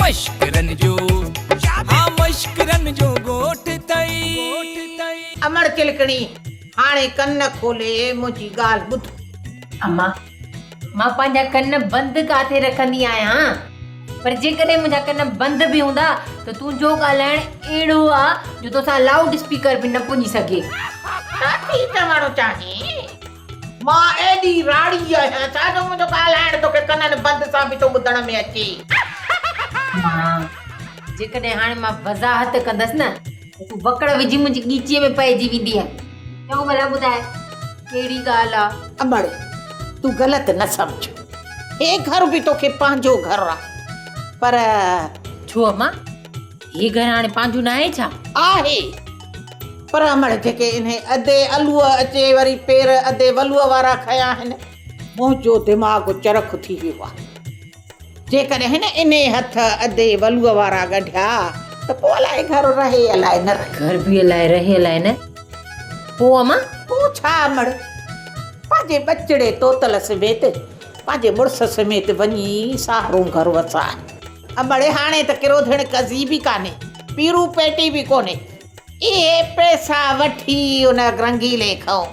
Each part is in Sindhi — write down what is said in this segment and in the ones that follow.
مشڪرن جو ها مشڪرن جو ڳوٺ ٿئي. امڙ چلڪڻي، هاڻي ڪن کولي منهنجي ڳالهه ٻڌ. اما، مان پنهنجا ڪن بند ڪاٿي رکندي آهيان، پر جيڪڏهن منهنجا ڪن بند به هوندا ته تنهنجو ڳالهائڻ اهڙو آ جو توسان لائوڊ اسپيڪر به نه پڄي سگهي. ڇا ٿي چوڻ چاهين؟ مان ايڏي راڙي آهيان ڇا جو منهنجو ڳالهائڻ توکي ڪنن بند سان به ٿو ٻڌڻ ۾ اچي؟ مان، جيڪڏهن هاڻي مان وضاحت ڪندس نه ته تون وڪڙ وجهي منهنجي ڳيچيء ۾ پئجي ويندينء. چڱو ڀلا ٻڌاء ڪهڙي ڳالهه آ؟ امڙ، تون غلط نه سمجهه. هي گهر به توکي پنهنجو گهر آ، پر. ڇو امان، هي گهر هاڻي پنهنجو ناهي ڇا؟ آهي، پر امڙ جيڪي انهي ادي الوء اچي وري پير ادي ولوء وارا کنيا آهن، منهنجو دماغ چرخ ٿي ويو آ. جيڪڏهن انهي هٿ ادي ولوء وارا ڳنڍيا ته پوء الائي گهر رهي الائي نه رهي. گهر به الائي رهي الائي نه. پوء امان؟ پوء ڇا امڙ، پنهنجي ٻچڙي طوطل سميت پنهنجي مڙس سميت وڃي ساهرون گهر وساء. امڙ هاڻي ته ڪروڌڻ قضي به ڪانهي، پيرو پيٽي به ڪونهي. اهي پئسا وٺي ان رنگيلي کئون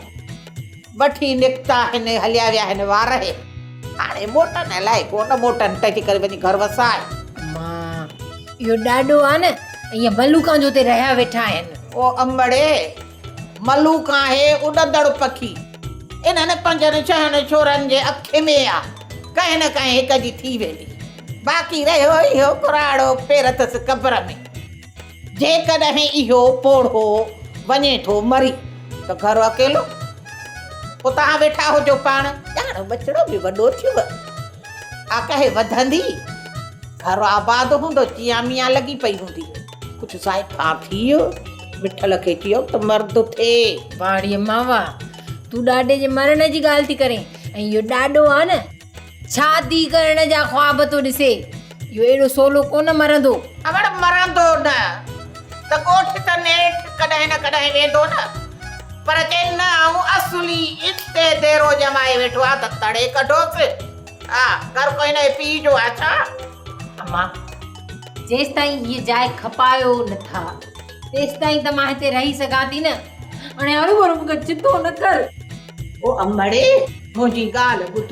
وٺي نڪتا هن هليا ويا هن وارهه. هاڻي موٽن الائي ڪونه موٽن، تنهنجي ڪري وڃي گهر وساء. امان اهو ڏاڏو آ نه ۽ اهي ملوڪان جو اتي رهيا ويٺا آهن. او امڙي ملوڪان هي اڏندڙ پکي انهن پنجن ڇهن ڇورن جي اک ۾ آ، ڪنهن نه ڪنهن هڪ جي ٿي ويندي. باقي رهيو اهو ڪراڙو پير اٿس قبر ۾. جيڪڏهن اهو پوڙهو وڃي ٿو مري ته گهر اڪيلو. پوء توهان ويٺا هجو پاڻ. ڄاڻ ٻچڙو به وڏو ٿيو آ ڪهي وڌندي. گهر آباد هوندو چيان ميان لڳي پئي هوندي. ڪجهه زائفان ٿي مٺل کي چيو ته مرد ٿي. واهه ڙي امان واهه. تون ڏاڏي جي مرڻ جي ڳالهه ٿي ڪرين ۽ اهو ڏاڏو آ نه. شادي ڪرڻ جا خواب ٿو ڏسي. اهو اهڙو سولو ڪونه مرندو. امڙ مرندو نه ته ڳوٺ ته نيٺ ڪڏهن نه ڪڏهن ويندو نه. پر چي نه آئون اصلي اتي ديرو ڄمائي ويٺو آهيان ته تڙي ڪڍوس. ها گهر ڪو هن جي پيء جو آهي ڇا؟ امان جيستائين هيء جاء کپايو نه ٿا تيستائين ته مان هتي رهي سگهان ٿي نه. هاڻي هروڀرو مون کي چتو نه ڪر. او امڙي منهنجي ڳالهه ٻڌ.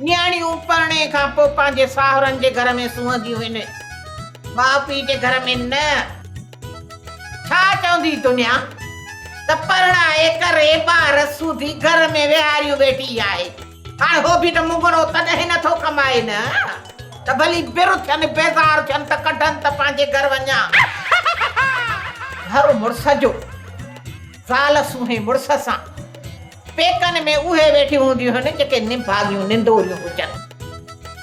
نياڻيون پرڻي کان پوء پنهنجي ساهرن جي گهر ۾ سونهنديون هن، ماء پيء جي گهر ۾ نه. ڇا چوندي دنيا ته پرڻائي ڪري ٻار سوڌي گهر ۾ ويهاريون ويٺي آهي. هاڻ هو به ته مڱڻو تڏهن نه ٿو ڪمائي نه ته ڀلي بر ٿين بيزار ٿين ته ڪڍن ته پنهنجي گهر وڃان. گهر مڙس جو، زال سونهين مڙس سان. پيڪن ۾ اهي ويٺيون هونديون هن جيڪي نڀاڳيون نندوريون هجن.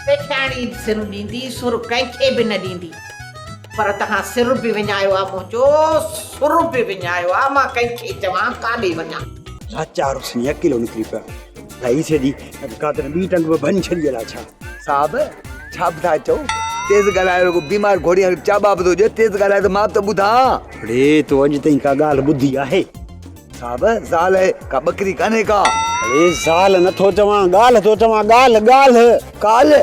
سيٺياڻي به سر ڏيندي، سر ڪنهن کي به نه ڏيندي. پر توهان سر به وڃايو آ منهنجو، سر به وڃايو آ، مان ڪنهن کي چوان، ڪاڏي وڃان. لاچار حسين اڪيلو نڪري پيو. الائي سيدي قادر ٻي ٽنگ به ڀڃي ڇڏي الائي ڇا. صاحب ڇا به ٿا چئو تيز ڳالهايو رڳو بيمار گهوڙي وانگر چاٻا به ٿو ڏيو تيز ڳالهايو ته مان به ته ٻڌان. اڙي تو اڄ تائين ڪا ڳالهه ٻڌي آهي. صاحب زال آهي ڪا ٻڪري ڪانهي ڪا. اڙي زال نه ٿو چوان ڳالهه ٿو چوان ڳالهه ڳالهه. ڪالهه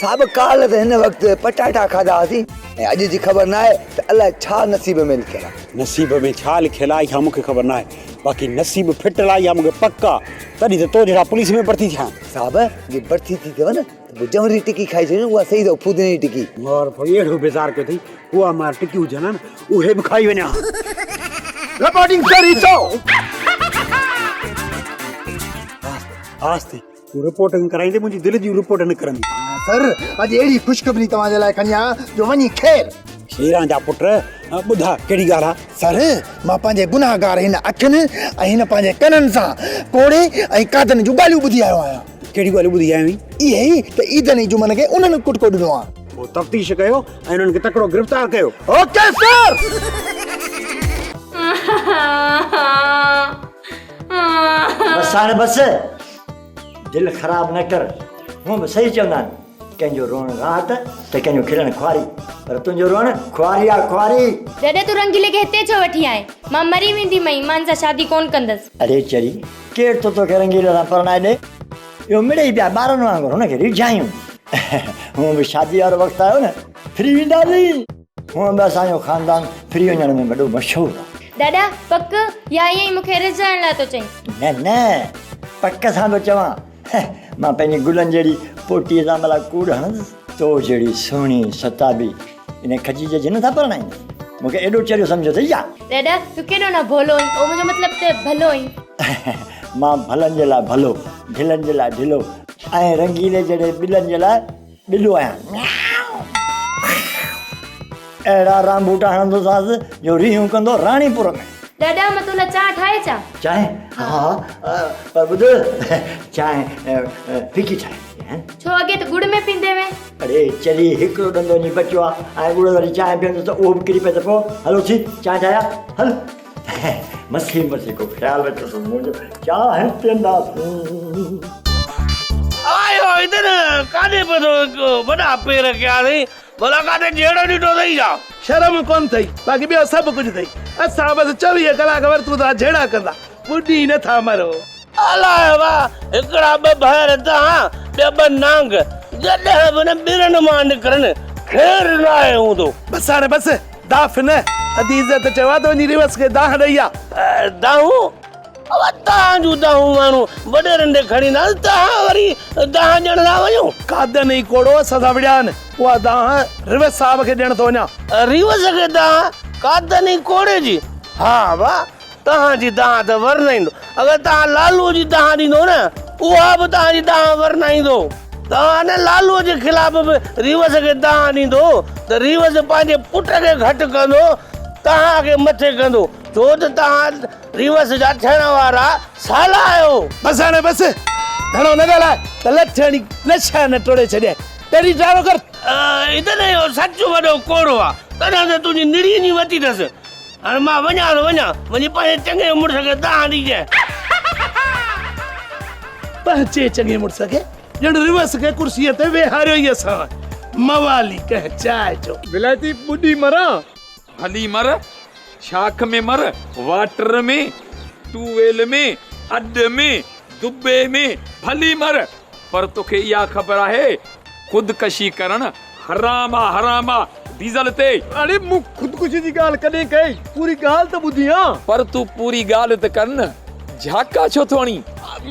صاحب ڪالهه ته هن وقت پٽاٽا کاڌا هئاسين ۽ اڄ جي خبر ناهي ته الائي ڇا نصيب ۾ لکيل آهي. نصيب ۾ ڇا لکيل آهي اها مون کي خبر ناهي باقي نصيب ڦٽل آهي اها مون کي پڪ آهي تڏهن ته تو جهڙا پوليس ۾ ڀرتي ٿيا آهن. صاحب جي ڀرتي ٿي ٿيو نه ته پوء جنوري ٽڪي کائي ڇڏيون اها صحيح اٿو ڦودني جي ٽڪي. مار پوي اهڙو بيزار ڪيو اٿئي اها مار ٽڪي هجن ها نه اهي به کائي وڃان ها. رپورٽنگ سر عيسو. آهستي تون رپورٽنگ ڪرائيندي منهنجي دل جي رپورٽ نڪرندي. سر اڄ اهڙي خوشخبري توهان جي لاء کڻي آيان جو وڃي خير. خيران جا پٽ ٻڌاء ڪهڙي ڳالهه آ؟ سر مان پنهنجي گنهگار هن اکين ۽ هن پنهنجي ڪنن سان ڪوڙي ۽ قادن جون ڳالهيون ٻڌي آيو آهيان. ڪهڙيون ڳالهيون ٻڌي آيو آهين؟ اهي ئي ته عيدن ۽ جمعن کي انهن ڪٽڪو ڏنو آ. پوء تفتيش ڪيو ۽ انهن کي تڪڙو گرفتار ڪيو. Okay sir. بس هاڻي بس. دل خراب نه ڪر. هونء به صحيح چوندا آهن، ڪنهن جو روئڻ راحت ته ڪنهن جو کلڻ خواري. پر تنهنجو روئڻ خواري آ خواري. جڏهن تون رنگيلي کي هتي ڇو وٺي آئين؟ مان مري وينديمئين، مان هن سان شادي ڪونه ڪندس. اڙي چري، ڪير ٿو توکي رنگيلي سان پرڻائي ڏي؟ اهو مڙئي پيا ٻارن وانگر هن کي ريجهايون. هونء به شاديء وارو وقت آيو نه. ڦري وينداسين. هونئن به اسان جو خاندان ڦري وڃڻ ۾ وڏو مشهور آ. ڏاڏا، پڪ يا ائين ئي مون کي ريجهائڻ لاء ٿو چئين؟ نه نه، پڪ سان ٿو چوان. مان پنهنجي گلن جهڙي پوٽيء سان ڀلا ڪوڙ هڻندس؟ تو جهڙي سهڻي ستابي ان کجي جي جن سان پرڻائيندس؟ مون کي ايڏو چريو سمجهيو اٿئي ڇا؟ ڏاڏا، تون ڪيڏو نه ڀولو آهين. او منهنجو مطلب ته ڀلو آهين. مان ڀلن جي لاء ڀلو، ڍلن جي لاء ڍلو ۽ رنگيلي جهڙي ٻلن جي لاء ٻلو آهيان. اهڙا رانڀوٽا هڻندوسانس جو ريهون ڪندو راڻيپور ۾. ڏاڏا مان تو لاء چانهه ٺاهي اچان؟ چانهه؟ ها ها پر ٻڌ چانهه ڦڪي ٺاهي. ڇو اڳي ته ڳڙ ۾ پيندي هئين؟ اڙي چري هڪڙو ڏند وڃي بچيو آ ۽ ڳڙ واري چانهه پيئندس ته اهو به ڪري پئي ته پوء هلو ٿي چانهه ٺاهيان هل. مٿي مٿي ڪو خيال اچي ٿو منهنجو چانهه پيئنداسين. آيو ادر ڪاڏي پيو ٿو وڏا پير ڪيا اٿئي ڀلا ڪاٿي جهيڙو ڏٺو اٿئي ڇا؟ شرم ڪونه اٿئي باقي ٻيو سڀ ڪجهه اٿئي. اسان بس 24 ڪلاڪ ورتون ٿا جهيڙا ڪندا ٻڏي نه ٿا مرو. الاء واهه هڪڙا ٻه ڀائر تهان ٻيا ٻه نانگ جڏهن به نه ٻرن مان نڪرن خير ناهي هوندو. بس هاڻي بس داف نه ادي عزت چيو آ ته وڃي ريوس کي دانهن ڏئي آ. دانهون؟ ابا توهان جون دانهون ماڻهو وڏيرن ڏي کڻي ايندا آهن، توهان وري دانهن ڏيڻ ٿا وڃو. قادن ۽ ڪوڙو اسان سان وڙهيا آهن، اها دانهن ريوس صاحب کي ڏيڻ ٿو وڃان. ريوس کي دانهن؟ قادن ۽ ڪوڙي جي؟ ها ابا توهان جي دانهن ته ورنائيندو، اگر توهان لالوء جي دانهن ڏيندو نه، اها به توهان جي دانهن ورنائيندو. توهان نه لالوء جي خلاف به ريوس کي دانهن ڏيندو ته ريوس پنهنجي پٽ کي گهٽ ڪندو، توهان کي مٿي ڪندو، ڇو ته توهان ريوس جا ٿيڻ وارا سالا آهيو. بس هاڻي بس، گهڻو نه ڳالهاء ته لٺ هڻي نشا نه ٽوڙي ڇڏيانء. پهرين ڊرامو ڪر. ادل اهو سچ وڏو ڪوڙو آ، تڏهن ته تنهنجي نڙي وڃي وتي اٿس. هاڻي مان وڃان ٿو وڃان، وڃي پنهنجي چڱي مڙس کي دانهن ڏجانء. پنهنجي چڱي مڙس کي ڄڻ ريورس کي ڪرسيء تي ويهاريو ئي اسان. موالي ڪنهن جاء جو. ولايتي ٻڏي مران. ڀلي مر، شاخ ۾ مر، واٽر ۾، ٽوويل ۾، اڏ ۾، دٻي ۾، ڀلي مر، پر توکي اها خبر آهي خودڪشي ڪرڻ حرام آ حرام آ ڊيزل تي. اڙي مون خودڪشي جي ڳالهه ڪڏهن ڪئي؟ پوري ڳالهه ته ٻڌي ها. پر تون پوري ڳالهه ته ڪر نه، جهاڪا ڇو ٿو هڻين؟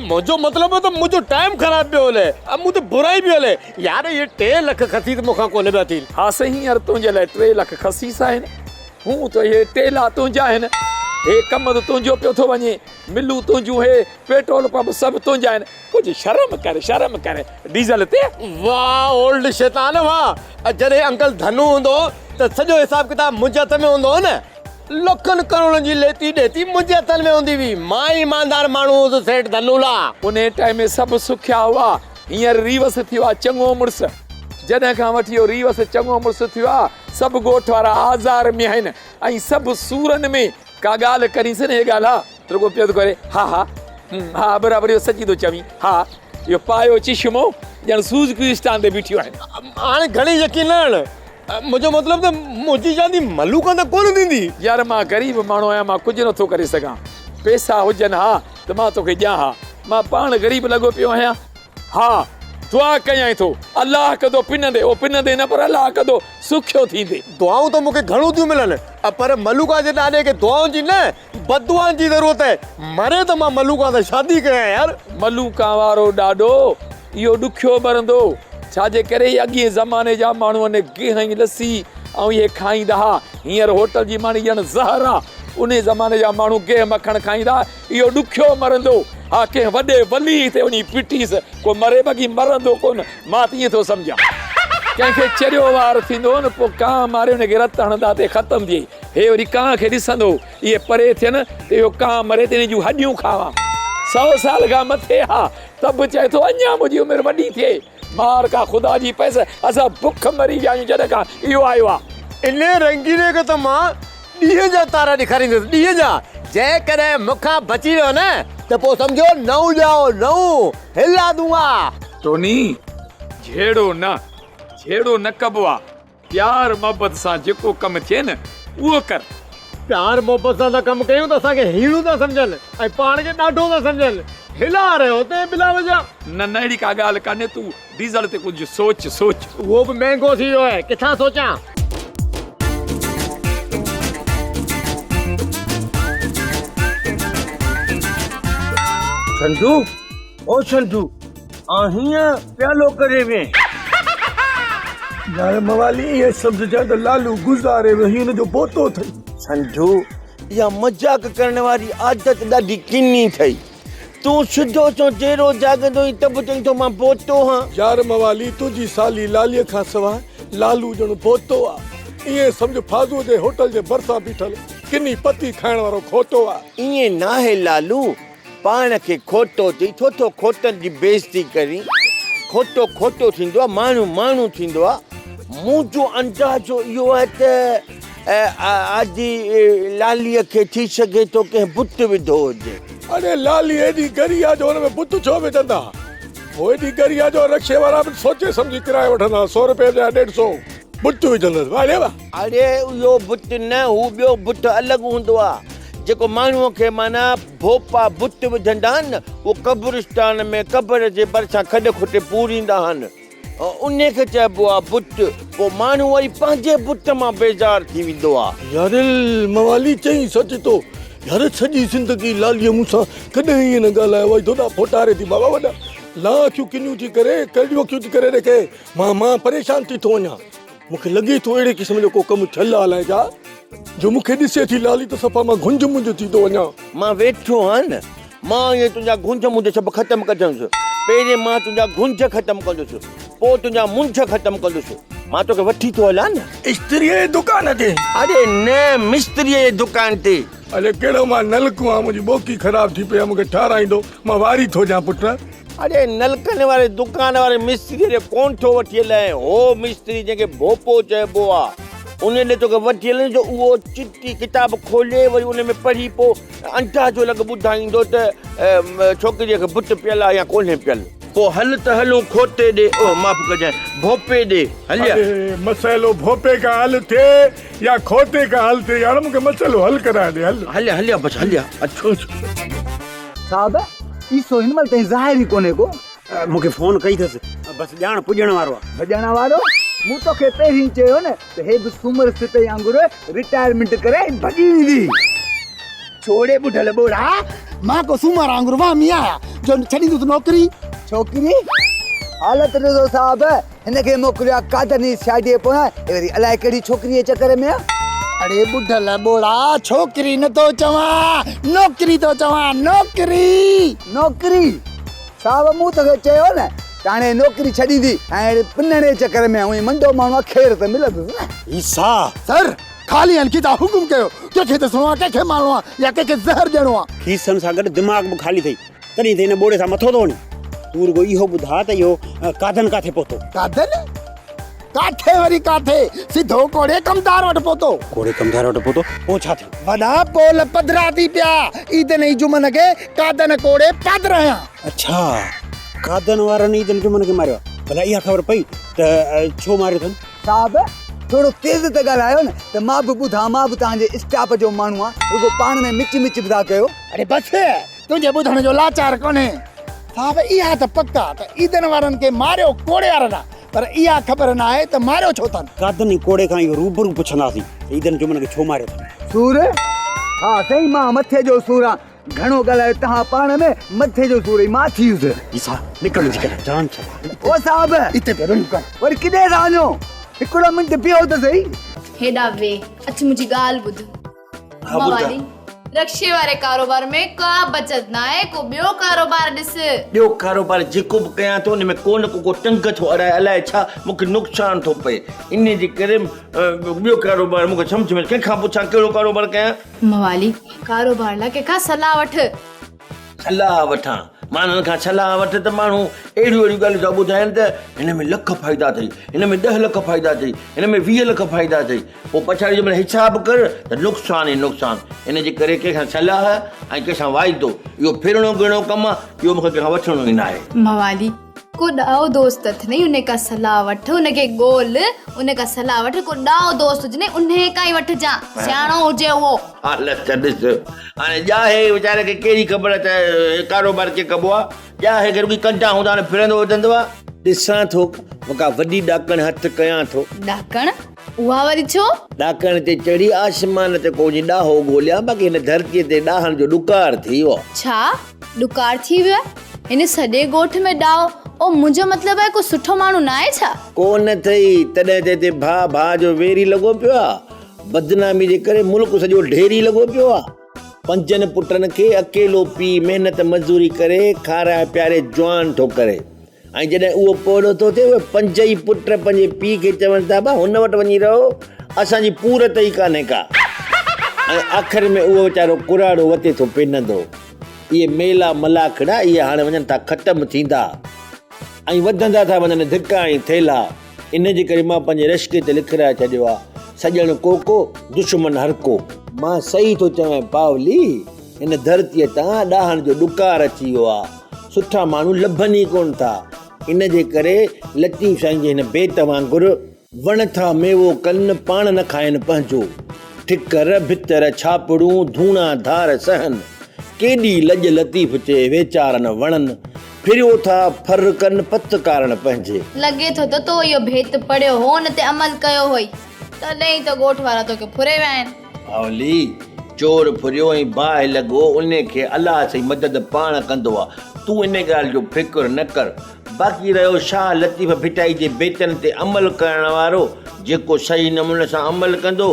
منهنجو مطلب هو ته منهنجو ٽائيم خراب پيو هلي ۽ مون تي برائي پيو هلي. يار اهي 3 لک خسيس مون کان ڪونه پيا ٿين. ها سائين هينئر تنهنجي لاء 3 لک خسيس آهن. هون ته اهي ٽيلا تنهنجا آهن. هي ڪم ته تنهنجو پيو ٿو وڃي. ملون تنهنجون هي پيٽرول پمپ سڀ تنهنجا آهن. ڪجهه شرم ڪر شرم ڪر ڊيزل تي. واهه اولڊ شيطان واهه جڏهن انڪل ڌنو هوندو هو ته سڄو حساب ڪتاب منهنجي هٿ ۾ هوندو هو نه لکن ڪروڙن جي ليتي ڏيتي منهنجي هٿن ۾ هوندي هئي مان ايماندار ماڻهو هوس سيٺ ڌنو لا. انهي ٽائيم ۾ سڀ سکيا هئا هينئر ريوس ٿيو آ چڱو مڙس جڏهن کان وٺي اهو ريوس چڱو مڙس ٿيو آ سڀ ڳوٺ وارا آزار ۾ آهن ۽ سڀ سورن ۾ ڪا ڳالهه ڪرينس نه هي ڳالهه ها ته رڳو پيو ٿو ڪري ها ها هم ها برابر اهو سچي ٿو چوين ها اهو پايو چشمو ڄڻ سوزڪي اسٽان تي بيٺيون آهن. هاڻي گهڻي يقين نه هڻ منهنجو مطلب ته منهنجي شادي ملوڪان ته ڪونه ٿيندي. يار مان غريب ماڻهو آهيان مان ڪجهه نٿو ڪري سگهان پئسا هجن ها ته مان توکي ڏيان ها مان پاڻ غريب لڳو پيو آهيان. ها دعا ڪيائين ٿو الله ڪندو پنندي او پنندي نه پر الله ڪندو سکيو ٿيندي. دعائون ته مون کي گهڻو ٿيون ملن پر ملوڪا جي ڏاڏي کي دعائن جي نه بددعائن جي ضرورت آهي. مري ته مان ملوڪا سان شادي ڪيان يار. ملوڪا وارو ڏاڏو اهو ڏکيو مرندو ڇا جي ڪري اهي اڳئين زماني جا ماڻهو ان گيهه ۽ لسي ۽ اهي کائيندا ها هينئر هوٽل جي ماني ڄڻ زهر آ انهي زماني جا ماڻهو گيهه مکڻ کائيندا اهو ڏکيو مرندو. ها ڪنهن وڏي ولي تي وڃي پٽيس، ڪو مري باقي مرندو ڪونه، مان ته ائين ٿو سمجهان. ڪنهن کي چريو وار ٿيندو هو نه پوء ڪانء ماري ان کي رت هڻندا ته ختم ٿئي. هي وري ڪانء کي ڏسندو هو، اهي پري ٿين ته اهو ڪانء مري ته ان جون هڏيون کاوان. سئو سال کان مٿي آ ته به چئي ٿو اڃا منهنجي عمر وڏي ٿئي. مار ڪا خدا جي پئس، اسان بک مري ويا آهيون جڏهن کان اهو آيو آ. انهيء رنگيلي کي ته مان ڏينهن جا تارا ڏيکاريندس، ڏينهن جا. جيڪڏهن مون کان بچي ويو نه ته پوء سمجهو نئون ڄائو، نئون، هلا دونگا. ٽوني، جهيڙو نه، جهيڙو نه ڪبو آ. پيار محبت سان جيڪو ڪم ٿئي نه اهو ڪر. پيار محبت سان ٿا ڪم ڪيون ته اسان کي هيڻو ٿا سمجهن ۽ پاڻ کي ڏاڍو ٿا سمجهن. هلا رهيو اٿئين بلا وجهه. نه نه اهڙي ڪا ڳالهه ڪانهي تون ڊيزل تي ڪجهه سوچ سوچ. اهو به مهنگو ٿي ويو آهي ڪٿان سوچان. سنڌو او سنڌو آن هيئن پيالو ڪري وين. يار موالي ائين سمجهجان ته لالو گذاري ويو هي هن جو بوتو اٿئي. سنڌو اها مذاق ڪرڻ واري عادت ڏاڍي ڪني اٿئي. تون سڌو سنئون جيئرو جاڳندو آهين ته به چئين ٿو مان بوتو هان. يار موالي تنهنجي سالي لاليء کان سواء لالو ڄڻ بوتو آ. ائين سمجهه فاضوء جي هوٽل جي ڀرسان بيٺل ڪني پتي کائڻ وارو کوتو آ. ائين ناهي لالو، پاڻ کي کوتو چئي ڇو ٿو کوتن جي بيعزتي ڪرين. کوتو کوتو ٿيندو آ، ماڻهو ماڻهو ٿيندو آ. منهنجو اندازو اهو آهي ته آدي لاليء کي ٿي سگهي ٿو ڪنهن بت وڌو هجي. اڙي لالي ايڏي ڳري آ جو ان ۾ بت ڇو وجهندا؟ هو ايڏي ڳري آ جو رڪشي وارا به سوچي سمجهي ڪرايو وٺندا، سو رپئي بجاء ڏيڍ سو بت وجهندس. واهه ڙي واهه. اڙي اهو بت نه، هو ٻيو بت الڳ هوندو آ، جيڪو ماڻهوء کي معنيٰ ڀوپا بت وجهندا آهن نه، اهو قبرستان ۾ قبر جي ڀرسان کڏ کوٽي پوريندا آهن. انهيء کي چئبو آ بت. پوء ماڻهو وري پنهنجي بت مان بيزار ٿي ويندو آ. يار موالي چئين سچ ٿو يار سڄي زندگي لاليء مون سان ڪڏهن ائين نه ڳالهايو آهي دوڏا ڦوٽاري ٿي بابا وڏا لان اکيون ڪنيون ٿي ڪري ڪرڙيون اکيون ٿي ڪري رکي مان مان پريشان ٿي ٿو وڃان مون کي لڳي ٿو اهڙي قسم جو ڪو ڪم ٿيل آ الائي ڇا جو مون کي ڏسي ٿي لالي ته صفا مان گهنج منج ٿي ٿو وڃان. مان ويٺو هان نه مان اهي تنهنجا گهنج منج سڀ ختم ڪندس. پهرين مان تنهنجا گهنج ختم ڪندس، پوء تنهنجا منجهه ختم ڪندس. مان توکي وٺي ٿو هلان نه. استريء جي دڪان تي؟ اڙي نه، مستريء جي دڪان تي. اڙي ڪهڙو مان نلڪو آهيان، منهنجي ٻوڪي خراب ٿي پئي آهي، مون کي ٺهرائيندو، مان واري ٿو ڏيان پٽ. اڙي نلڪن واري دڪان واري مستريء ڏي ڪونه ٿو وٺي هلين، هو مستري جنهن کي ڀوپو چئبو آهي، ان ڏي توکي وٺي هلين جو اهو چٽي ڪتاب کولي وري ان ۾ پڙهي پوء اندازو لڳ ٻڌائيندو ته ڇوڪريء کي بت پيل آهي يا ڪونهي پيل. پوء هل ته هلون کوتي ڏي، اوه معاف ڪجانء، ڀوپي ڏي، هليا. اڙي مسئلو ڀوپي کان حل ٿئي يا کوتي کان حل ٿئي، يار مون کي مسئلو حل ڪرائي ڏي، هل. هليا هليا بس هليا، اچو اچو. صاحب، عيسو هن مهل تائين ظاهر ئي ڪونهي ڪو. مون کي فون ڪئي اٿس، بس ڄاڻ پڄڻ وارو آهي. ڀڄڻ وارو؟ مون توکي پهرين چيو نه ته هي به سومر سپهي وانگر رٽائرمينٽ ڪري ۽ ڀڄي ويندي. ڇوڙي ٻڍل ٻوڙا، مان ڪو سومر وانگر وهمي آهيان جو ڇڏيندس نوڪري. ڇوڪري، حالت ڏسو صاحب، هن کي موڪليو آهي قادن جي سياڊيء پويان، هي وري الائي ڪهڙي ڇوڪريء جي چڪر ۾ آهي. اڙي ٻڍل ٻوڙا، ڇوڪري نه ٿو چوان، نوڪري ٿو چوان، نوڪري. نوڪري؟ صاحب مون توکي چيو نه ته هاڻي نوڪري ڇڏيندي ۽ اهڙي پنڻ جي چڪر ۾ آهين منڊو ماڻهو آهي خير ته ملندس نه. عيسيٰ! سر! خالي هن کيسا حڪم ڪيو ڪنهن کي ڏسڻو آهي ڪنهن کي مارڻو آهي يا ڪنهن کي زهر ڏيڻو آهي. کيسن سان گڏ دماغ به خالي اٿئي تڏهن ته هن ٻوڙي سان مٿو ٿو هڻين. تون رڳو اهو ٻڌاء ته اهو قادن ڪاٿي پهتو؟ قادن؟ ڪاٿي وري ڪاٿي، سڌو ڪوڙي ڪمدار وٽ پهتو. ڪوڙي ڪمدار وٽ پهتو، پوء ڇا ٿيو؟ وڏا پول پڌرا ٿي پيا، عيدن ۽ جمعن کي قادن ڪوڙي پادر هنيا. اڇا، قادن وارن عيدن جمعن کي ماريو آهي. ڀلا اها خبر پئي ته ڇو ماريو اٿن؟ صاحب، ٿورو تيز ته ڳالهايو نه ته مان به ٻڌان، مان به توهان جي اسٽاف جو ماڻهو آهيان، رڳو پاڻ ۾ مچ مچ به ٿا ڪيو. اڙي بس، تنهنجي ٻڌڻ جو لاچار ڪونهي. صاحب، اها ته پڪ آ ته عيدن وارن کي ماريو ڪوڙي وارن آ. پر اها خبر ناهي ته ماريو ڇو اٿن؟ قادن ۽ ڪوڙي کان اهو روبرو پڇنداسين ته عيدن جمن کي ڇو ماريو اٿن؟ سور؟ ها سائين مان مٿي جو سور آن. گهڻو ڳالهايو تهان پاڻ ۾ مٿي جو سور ئي مان ٿي ويس. عيسيٰ، نڪر منهنجي گهر جان ڇڏاء. او صاحب! اتي پيو رڙيون ڪر. وري ڪيڏي ٿا وڃو؟ هڪڙو منٽ بيهو ته سهي. هيڏانهن ويهه، اچ منهنجي ڳالهه ٻڌ. ها ٻڌاء. موالي، رڪشي واري ڪاروبار ۾ ڪا بچت ناهي، ڪو ٻيو ڪاروبار ڏس. ٻيو ڪاروبار جيڪو به ڪيان ٿو ان ۾ ڪو نه ڪو ڪو ٽنگ ٿو اڙائي الائي ڇا مون کي نقصان ٿو پئي انهي جي ڪري ٻيو ڪاروبار مون کي سمجهه ۾ ڪنهن کان پڇان ڪهڙو ڪاروبار ڪيان. موالي، ڪاروبار لاء ڪنهن کان صلاح وٺ. صلاح وٺان؟ ماڻهن کان صلاح وٺ ته ماڻهو اهڙيون اهڙيون ڳالهيون ٿا ٻڌائين ته هن ۾ لک فائدا اٿئي، هن ۾ ڏهه لک فائدا اٿئي، هن ۾ 20 لک فائدا اٿئي. پوء پڇاڙي جو مڙئي حساب ڪر ته نقصان ئي نقصان. ان جي ڪري ڪنهن کان صلاح ۽ ڪنهن سان واعدو، اهو ڦرڻو گهڻو ڪم آ، اهو مون کي ڪنهن کان وٺڻو ئي ناهي. موالي! ڪو ڏاهو دوست اٿنئي انهي کان صلاح وٺ ان کي ڳول ان کان صلاح وٺ ڪو ڏاهو دوست هجنئي انهي کان ئي وٺجان سياڻو هجي اهو. حالت ته ڏس هاڻي ڄاهي ويچاري کي ڪهڙي خبر ته ڪاروبار ڪيئن ڪبو آ. ڄاهي کي رڳي ڪنڊا هوندا آهن ڦرندو وتندو آ. ڏسان ٿو ڪا وڏي ڏاڪڻ هٿ ڪيان ٿو. ڏاڪڻ؟ اها وري ڇو؟ ڏاڪڻ تي چڙهي آسمان تي ڪو وڃي ڏاهو ڳوليان باقي هن ڌرتيء تي ڏاهن جو ڏڪار ٿي ويو آ. ڇا؟ ڏڪار ٿي ويو آهي؟ هن سڄي ڳوٺ ۾ ڏاهو، او منهنجو مطلب آهي ڪو سٺو ماڻهو ناهي ڇا؟ ڪو نه ٿئي، تڏهن ته هتي ڀاء ڀاء جو ويري لڳو پيو آ. بدنامي جي ڪري ملڪ سڄو ڍيري لڳو پيو آ. پنجن پٽن کي اڪيلو پيء محنت مزدوري ڪري کارائي پياري جوان ٿو ڪري ۽ جڏهن اهو پوڙهو ٿو ٿئي اهي پنج ئي پٽ پنهنجي پيء کي چون ٿا ابا هن وٽ وڃي رهو اسان جي پورت ئي ڪانهي ڪا ۽ آخر ۾ اهو ويچارو ڪراڙو وتي ٿو پنندو. اهي ميلا ملاکڙا اهي هاڻي وڃن ٿا ختم ٿيندا ۽ وڌندا ٿا وڃن ڌڪا ۽ ٿيلها. ان جي ڪري مان پنهنجي رشڪي تي لکرائي ڇڏيو آ، سڄڻ ڪو ڪو، دشمن هر ڪو. مان صحيح ٿو چوين پاولي، هن ڌرتيء تان ڏاهن جو ڏڪار اچي ويو آ، سٺا ماڻهو لڀن ئي ڪونه ٿا. ان جي ڪري لطيف سائين جي هن بيت وانگر. وڻ ٿا ميوو ڪن، پاڻ نه کائن پنهنجو. ٺڪر، ڀتر، ڇاپڙون، ڌوڻا ڌار سهن. ڪيڏي لڄ لطيف چئي، ويچارن وڻن. ڦريو ٿا ڦر ڪن، پت ڪارڻ پنهنجي. لڳي ٿو ته تو اهو ڀيت پڙهيو هو، ان تي عمل ڪيو هئي، تڏهن ئي ته ڳوٺ وارا توکي ڦري ويا آهن. ڀاولي، چور ڦريو ۽ باهه لڳو، انهي کي الله سائين مدد پاڻ ڪندو آ. تون انهي ڳالهه جو فڪر نه ڪر. باقي رهيو شاهه لطيف ڀٽائي جي بيتن تي عمل ڪرڻ وارو، جيڪو صحيح نموني سان عمل ڪندو،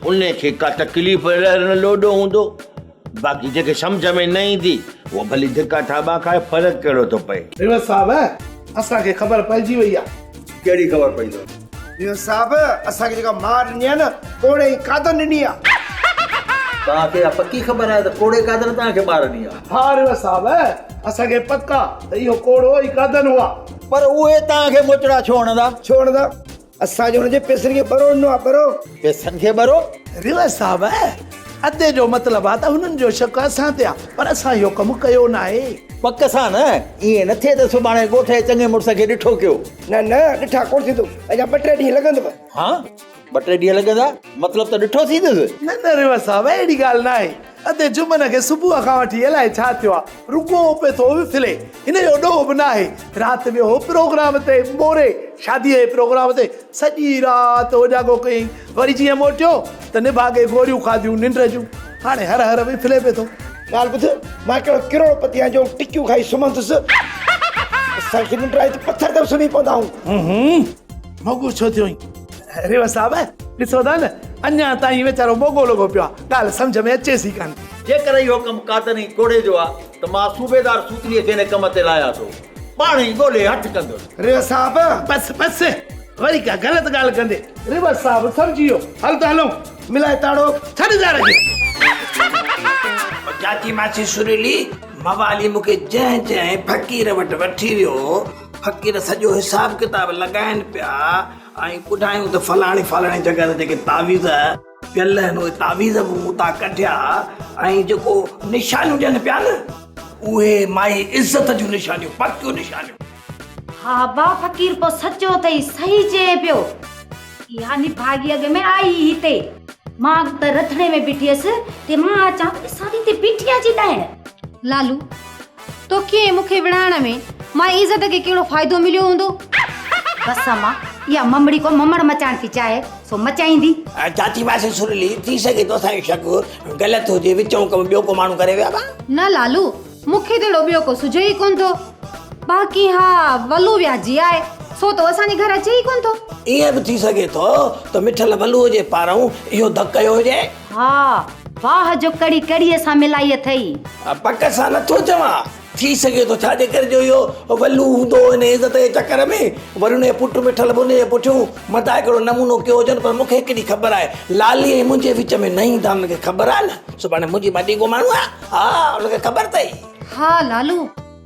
انهي کي ڪا تڪليف نه لوڏو هوندو. باقي جنهن کي سمجهه ۾ نه ايندي، اهو ڀلي ڌڪا ٿاٻا کائي، فرق ڪهڙو ٿو پئي. ريوس صاحب، اسان کي خبر پئجي وئي آ. ڪهڙي خبر پئي اٿو؟ ريوس صاحب، اسان کي جيڪا مار ڏني آ نه، ڪوڙي ۽ قادن ڏني آ. توهان کي اها پڪي خبر آهي ته ڪوڙي قادن توهان کي مار ڏني آ؟ ها ريوس صاحب، اسان کي پڪ آ ته اهو ڪوڙو ۽ قادن هئا. پر اهي توهان کي موچڙا ڇو هڻندا؟ ڇو هڻندا؟ اسان جو هن جي پئسن کي ٻرو ڏنو آ، ٻرو. پئسن کي ٻرو؟ ريوس صاحب، ادي جو مطلب آ ته هنن جو شڪ اسان تي آ، پر اسان اهو ڪم ڪيو ناهي. پڪ سان نه، ائين نه ٿئي ته سڀاڻي ڳوٺ جي چڱي مڙس کي ڏٺو ڪيو. نه نه، ڏٺا ڪونه ٿيندو، اڃا ٻه ٽي ڏينهن لڳندو. ها، ٻه ٽي ڏينهن لڳندا، مطلب ته ڏٺو ٿيندس. نه نه ريوس صاحب، اهڙي ڳالهه ناهي. ادي جمن کي صبح کان وٺي الائي ڇا ٿيو آ، رڳو پئي ٿو وڦلي. هن جو ڏوهه به ناهي. رات ويو هو پروگرام تي، موري شاديء جي پروگرام تي، سڄي رات اوجاڳو ڪيائين. وري جيئن موٽيو ته نڀاڳي گوريون کاڌيون ننڊ جون. هاڻي هر هر وڦلي پئي ٿو. ڳالهه ٻڌ، مان ڪهڙو ڪروڙ پتي آهيان جو ٽڪيون کائي سمهندس. اسان کي ننڊ آئي ته پٿر تي به سمهي پوندا آهيون. موڳو ڇو ٿيو آهين؟ ريوس صاحب، ڏسو ٿا نه، اڃا تائين ويچارو موڳو لڳو پيو آهي. ڳالهه سمجهه ۾ اچيس ئي ڪانه ٿي. جيڪر اهو ڪم قادن ۽ ڪوڙي جو آهي ته مان صوبيدار سوتليء کي ان ڪم تي لايان ٿو. پاڻ ئي ڳولي هٿ ڪندس. ريوس صاحب! بس بس، وري ڪا غلط ڳالهه ڪندي. ريوس صاحب سمجهي ويو. هل ته هلون. ملائي تاڙو. ڇڏ يار کي. چاچي ماسي سريلي موالي مون کي جنهن جنهن فقير وٽ وٺي ويو، فقير سڄو حساب ڪتاب لڳائين پيا ۽ ٻڌايون ته فلاڻي فلاڻي جڳهه تي جيڪي تعويذ پيل آهن اهي تعويذ به مون تان ڪڍيا ۽ جيڪو نشانيون ڏين پيا نه اهي مائي عزت جون نشانيون پڪيون نشانيون. ها با فقير پو سچو اٿئي صحيح چئين پيو. اها نڀاڳي اڳ ۾ آئي ئي هتي. مان ته رٿڻي ۾ بيٺي هيس تي مان اچان ته ڏسان ٿي هتي بيٺي آ جي ڏائڻ. لالو، توکي ۽ مون کي وڙهائڻ ۾ مائي عزت کي ڪهڙو فائدو مليو هوندو؟ بس اما، اها ممڙي ڪو ممڙ مچائڻ ٿي چاهي، سو مچائيندي. چاچي ماسي سرلي، ٿي سگهي ٿو اسان جو شڪ غلط هجي، وچئون ڪم ٻيو ڪو ماڻهو ڪري ويو آ ڀا. نه لالو، مون کي ته اهڙو ٻيو ڪو سجهي ئي ڪونه ٿو. باقي ها ولو وياجي آهي، سو ته اسان جي گهر اچي ئي ڪونه ٿو. ائين به ٿي سگهي ٿو ته مٺل ولوء جي پارئون اهو ڌڪ ڪيو هجي. ها، واهه جو ڪڙي ڪڙيء سان ملائي اٿئي. پڪ سان نٿو چوان، ٿي سگهي ٿو، ڇا جي ڪري جو اهو ولو هوندو هو ان عزت جي چڪر ۾، وري ان جو پٽ مٺل به ان جي پٺيون، متان هڪڙو نمونو ڪيو هجن، پر مون کي هڪڙي خبر آهي، لالي ۽ منهنجي وچ ۾ نه ايندا، ان کي خبر آهي نه، سڀاڻي منهنجي مڏي ڪو ماڻهو آهي. ها ان کي خبر اٿئي. ها لالو،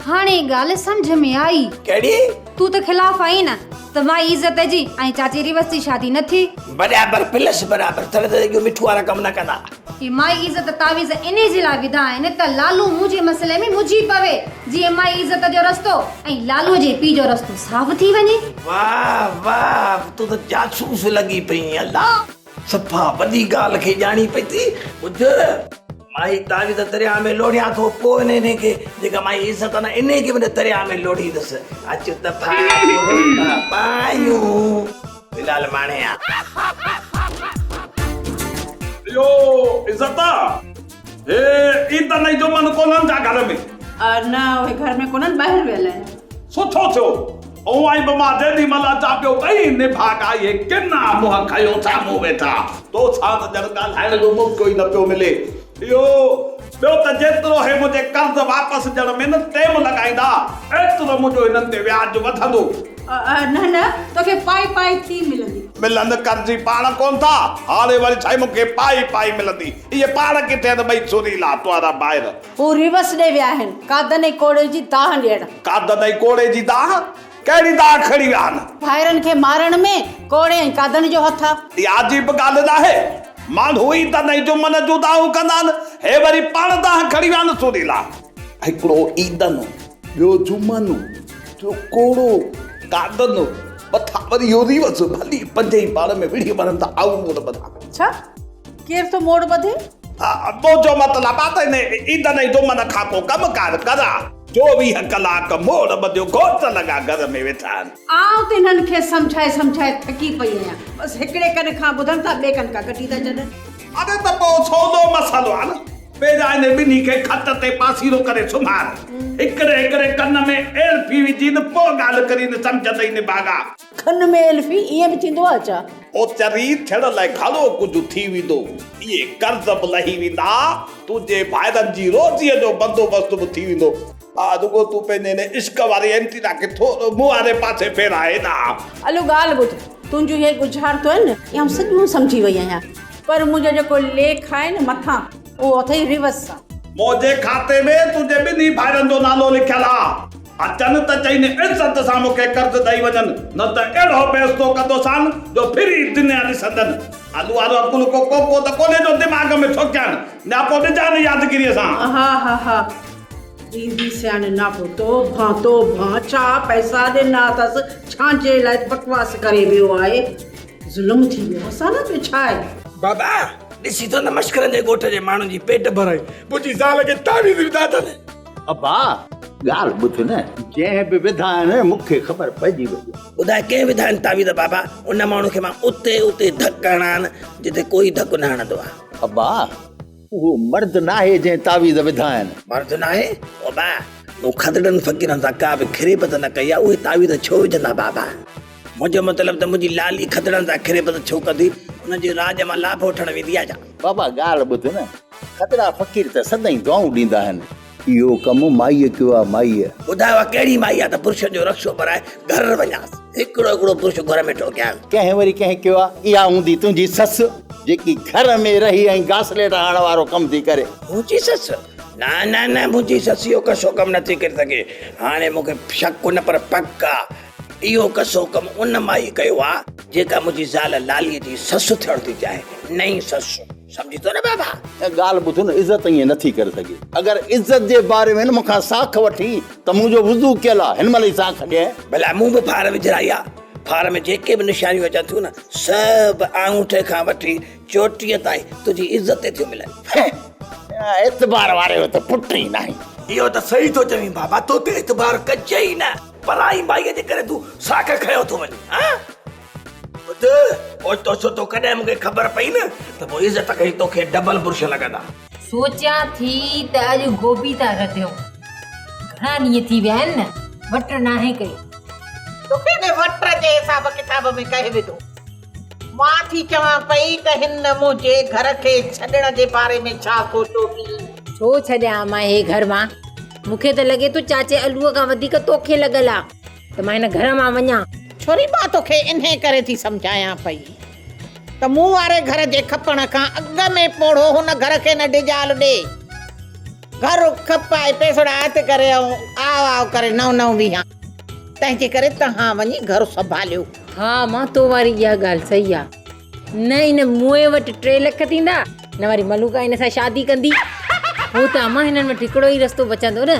هاڻي ڳالهه سمجهه ۾ آئي. ڪهڙي؟ تون ته خلاف آهين نه ته مائي عزت جي ۽ چاچي ريوس جي شادي نه ٿي. برابر پلس برابر تڏهن ته اهو مٺو وارا ڪم نه ڪندا. هي مائي عزت تعويذ انهي جي لاء وڌا آهن ته لالو منهنجي مسئلي ۾ مجهي پوي جيئن مائي عزت جو رستو ۽ لالوء جي پيء جو رستو صاف ٿي وڃي. واھ واھ تون ته جاسوس لڳي پئين الا صفا وڏي ڳالهه کي ڄاڻي پئي ٿي. ٻڌ مائي تعويذ درياء ۾ لوڙهيان ٿو پوء انهي کي جيڪا مائي عزت آ نه انهي کي به درياء ۾ لوڙهيندس اچ ته ڦاهو پايون. بلال ماڻي آ. اهو عزت آ. هي عيدن ۽ جمعن ڪونهن ڇا گهر ۾؟ نه اهي گهر ۾ ڪونهن ٻاهر ويل آهن. سٺو ٿيو. اونئن به مان جيڏي مهل اچان پيو ٻئي نڀاڳا اهي ڪنا منهن کنيو سامهون ويٺا. توسان ته ڄڻ ڳالهائڻ جو موقعو ئي نه پيو ملي. اهو ٻيو ته جيترو هي منهنجي قرض واپس ڏيڻ ۾ نه ٽيم لڳائيندا، ايترو منهنجو هنن تي وياج وڌندو. نه نه، توکي پائي پائي ٿي ملندي. ملن قرضي پاڻ ڪونه ٿا، هاڻي وري ڇائي مون کي پائي پائي ملندي. اهي پاڻ ڪٿي آهن ٻئي سريلا تنهنجا ڀائر؟ هو ريوس ڏي ويا آهن، قادن ۽ ڪوڙي جي دانهن ڏيڻ. قادن ۽ ڪوڙي جي دانهن؟ ڪهڙي دانهن کڻي ويا آهن؟ ڀائرن کي مارڻ ۾ ڪوڙي ۽ قادن جو هٿ آ. اها عجيب ڳالهه ناهي. ماڻهو ئي ته نئين جمن جون دانهون ڪندا آهن، هي وري پاڻ دانهن کڻي ويا آهن سريلا. هڪڙو عيدن، ٻيو جمن، ٽيو ڪوڙو، قادن، مٿان وري اهو ريوس، ڀلي پنجئي پاڻ ۾ وڙهي مرن ته آئون موڙ ٻڌان. ڇا؟ ڪير ٿو موڙ ٻڌي؟ منهنجو مطلب آ ته ان عيدن ۽ جمن کان ڪو ڪم ڪار ڪران. 24 ڪلاڪ موڙ ٻڌيو گهوٽ لڳا گهر ۾ ويٺا آهن. آئون ته انهن کي سمجهائي سمجهائي ٿڪي پئي آهيان. بس هڪڙي ڪن کان ٻڌن ٿا ٻئي ڪن کان ڪڍي ٿا ڇڏن. اڙي ته پوء سولو مسئلو آ نه. پهريان انهن ٻنهي کي کٽ تي پاسيرو ڪري سمهار. هڪڙي هڪڙي ڪن ۾ ايلفي وجهين پوء ڳالهه ڪرين سمجهه ته ئي نڀاڳا. ڪن ۾ ايلفي ائين به ٿيندو آ ڇا؟ او چري ٿيڻ لاء گهڻو ڪجهه ٿي ويندو. اهي قرض به لهي ويندا، تنهنجي ڀائرن جي روزيء جو بندوبست به ٿي ويندو. ها رڳو تون پنهنجي هن عشق واري اينٽينا کي ٿورو مون واري پاسي ڦيرائي نه. الو ڳالهه ٻڌ، تنهنجون اهي ڳجهارتون آهن نه، اهي آئون سڄيون سمجهي وئي آهيان، پر منهنجو جيڪو ليک آهي نه مٿان، اهو اٿئي ريورس سان. منهنجي کاتي ۾ تنهنجي ٻنهي ڀائرن جو نالو لکيل آ. اچن ته چئين عزت سان مون کي قرض ڏئي وڃن، نه ته اهڙو بيستو ڪندوسان جو ڦري دنيا ڏسندن. آلو وارو عقل ڪو ڪوڪو ته ڪونهي جو دماغ ۾ ٺوڪيان. نياپو ڏجان يادگيريء سان. ها ها ها ايندي سياڻي ناپو توبهان توبهان ڇا پئسا ڏنا اٿس ڇانجي لاء بڪواس ڪري ويو آهي ظلم ٿي ويو اسان نه ٻيو ڇا آهي. بابا ڏسي ٿو نه مشڪرن جي ڳوٺ جي ماڻهن جي پيٽ ڀرائي منهنجي زال کي تعويذ وڌا اٿن. ابا ڳالهه ٻڌ نه جنهن به وڌا آهن مون کي خبر پئجي وئي آهي. ٻڌاء ڪنهن وڌا آهن تعويذ بابا ان ماڻهو کي مان اتي اتي ڌڪ هڻان جتي ڪوئي ڌڪ نه هڻندو آهي. ابا اهو مرد ناهي جنهن تعويذ وڌا آهن. مرد ناهي؟ ابا مون کدڙن فقيرن سان ڪا به کريبت نه ڪئي آهي اهي تعويذ ڇو وجهندا بابا. منهنجو مطلب ته منهنجي لالي کدڙن سان کريبت ڇو ڪندي انهن جي راڄ مان لاڀ وٺڻ ويندي آهي ڇا؟ بابا ڳالهه ٻڌ نه کدڙا فقير ته سدائين دعائون ڏيندا آهن. اهو ڪم مائيء ڪيو آ مائيء. ٻڌايو اها ڪهڙي مائي آ ته برشن جو رڪشو ڀرائي گهر وڃانس. هڪڙو هڪڙو برش گهر ۾ ٺوڪيان. ڪنهن وري ڪنهن ڪيو آ. اها هوندي تنهنجي سس جيڪي گهر ۾ رهي ۽ گاسليٽ هڻڻ وارو ڪم ٿي ڪري. منهنجي سس؟ نه نه نه منهنجي سس اهو ڪسو ڪم نه ٿي ڪري سگهي. هاڻي مون کي شڪ نه پر پڪ آ اهو ڪسو ڪم ان مائي ڪيو آ جيڪا منهنجي زال لاليء جي سس ٿيڻ ٿي چاهي. نئين سس. سمجهين ٿو نه بابا؟ ڳالهه ٻڌ نه عزت ائين نه ٿي ڪري سگهي. اگر عزت جي باري ۾ مون کان ساک وٺين ته منهنجو وضو ڪيل آ، هن مهل ئي ساک ڏي. ڀلا مون به ڦار وجهرائي آ. ڦار ۾ جيڪي به نشانيون اچن ٿيون نه، سڀ آڱوٺي کان وٺي چوٽيء تائين تنهنجي عزت تي ٿيون ملن. اعتبار واري جو ته پٽ ئي ناهين. اهو ته صحيح ٿو چوين بابا، تو تي اعتبار ڪجي ئي نه. پرائي مائيء جي ڪري تون ساک کنيو ٿو وڃين، هان؟ ٻڌ، اوچتو سوچتو ڪڏهن مون کي خبر پئي نه ته پوء عزت کي توکي ڊبل برش لڳندا. سوچيان ٿي ته اڄ گوبي ٿا رڌيون. گهڻا ڏينهن ٿي ويا آهن نه، وٽ ناهي ڪئي. توکي ان وٽ جي حساب ڪتاب ۾ ڪهي وڌو. مان ٿي چوان پئي ته هن منهنجي گهر کي ڇڏڻ جي باري ۾ ڇا سوچيو ٿي؟ ڇو ڇڏيان مان هي گهر مان؟ مون کي ته لڳي ٿو چاچي علوء کان وڌيڪ توکي لڳل آ. ته مان هن گهر مان وڃان. ڇوري مان توکي انهي ڪري ٿي سمجهايان پئي ته مون واري گهر جي کپڻ کان اڳ ۾ پوڙهو هن گهر کي نه ڊيڄال ڏي. گهر کپائي پيسڙا هٿ ڪري ۽ آء آء ڪري نئون نئون ويهان. تنهن جي ڪري توهان وڃي گهر سنڀاليو. ها مان تو واري اها ڳالهه صحيح آ. نه ان موئي وٽ 3 لک ٿيندا نه وري ملوڪا ان سان شادي ڪندي. پوء ته امان هنن وٽ هڪڙو ئي رستو بچندو نه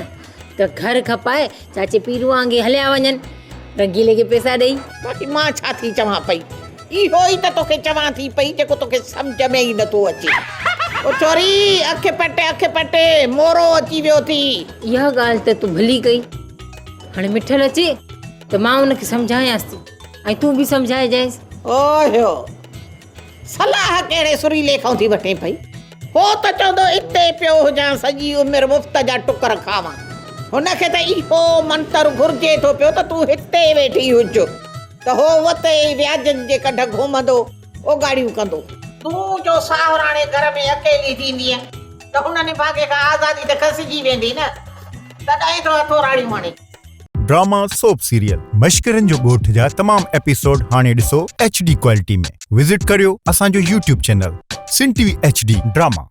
ته گهر کپائي چاچي پيرو آنگي هليا وڃن رنگيلي کي پئسا ڏئي. باقي مان ڇا ٿي چوان پئي اهو ئي ته توکي چوان ٿي پئي جيڪو توکي سمجهه ۾ ئي نٿو اچي. او ڇوري اک پٽ اک پٽ مورو اچي ويو ٿي. اها ڳالهه ته تو ڀلي ڪئي. هاڻي مٺل اچي ته مان ان کي سمجهايانس ٿي ۽ تون به سمجهائجانس. اوهيو! صلاح ڪهڙي سريلي کان ٿي وٺين پئي؟ هو ته چوندو اتي پيو هجان سڄي عمر مفت جا ٽڪر کاوان. هن کي ته اهو منتر گهرجي ٿو پيو ته تون هتي ويٺي هج ته هو اتي ئي وياجن جي ڪڍ گهمندو اوڳاڙيون ڪندو. تون جو ساهراڻي گهر ۾ اڪيلي ٿيندينء ته هن نڀاڳي کان آزادي ته کسجي ويندي نه. تڏهن ٿو هٿوراڙيون هڻي. ڊراما سوپ سيريل مشڪرن جو ڳوٺ جا تمام ايپيسوڊ هاڻي ڏسو ايڇ ڊي ڪوالٽي ۾ وزٽ ڪريو اسان جو YouTube channel Sindh T V H D drama.